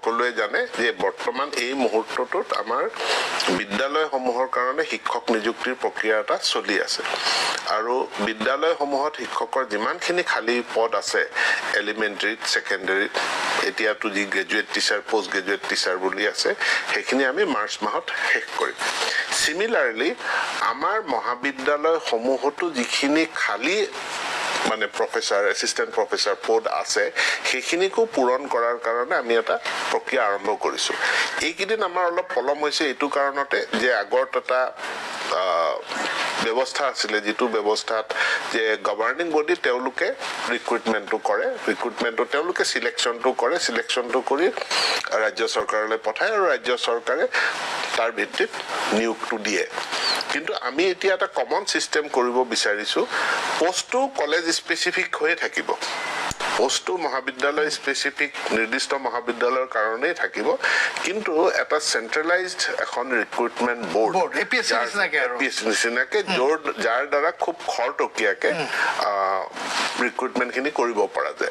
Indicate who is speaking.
Speaker 1: সকলোৱে জানে যে বৰ্তমান এই মুহূৰ্তটোত আমাৰ বিদ্যালয়সমূহৰ কাৰণে শিক্ষক নিযুক্তিৰ প্ৰক্ৰিয়া এটা চলি আছে আৰু বিদ্যালয়সমূহত শিক্ষকৰ যিমানখিনি খালী পদ আছে, এলিমেণ্টেৰীত, ছেকেণ্ডেৰীত, এতিয়াতো যি graduate teacher, post graduate teacher বুলি আছে, সেইখিনি আমি মাৰ্চ মাহত শেষ কৰিম। চিমিলাৰলি আমাৰ মহাবিদ্যালয়সমূহতো যিখিনি খালী মানে প্ৰফেচাৰ, এছিষ্টেণ্ট প্ৰফেচাৰ পদ আছে, সেইখিনিকো পূৰণ কৰাৰ কাৰণে আমি এটা প্ৰক্ৰিয়া আৰম্ভ কৰিছোঁ। এইকেইদিন আমাৰ অলপ পলম হৈছে এইটো কাৰণতে যে আগত এটা ব্যৱস্থা আছিলে, যিটো ব্যৱস্থাত যে গভাৰ্ণিং বডি তেওঁলোকে ৰিক্ৰুইটমেণ্টটো কৰে, ৰিক্ৰুইটমেণ্টটো তেওঁলোকে চিলেকশ্যনটো কৰে, চিলেকশ্যনটো কৰি ৰাজ্য চৰকাৰলৈ পঠায় আৰু ৰাজ্য চৰকাৰে তাৰ ভিত্তিত নিয়োগটো দিয়ে। কিন্তু আমি এতিয়া এটা কমন ছিষ্টেম কৰিব বিচাৰিছোঁ। পষ্টটো কলেজ স্পেচিফিক হৈয়ে থাকিব, পষ্টটো মহাবিদ্যালয় স্পেচিফিক, নিৰ্দিষ্ট মহাবিদ্যালয়ৰ কাৰণেই থাকিব, কিন্তু এটা চেণ্ট্ৰেলাইজড এখন ৰিক্ৰুইটমেণ্ট বৰ্ড
Speaker 2: Board, APSC নিচিনাকে আৰু।
Speaker 1: APSC নিচিনাকে, যাৰ দ্বাৰা খুব খৰতকীয়াকে ৰিক্ৰুইটমেণ্টখিনি কৰিব পৰা যায়।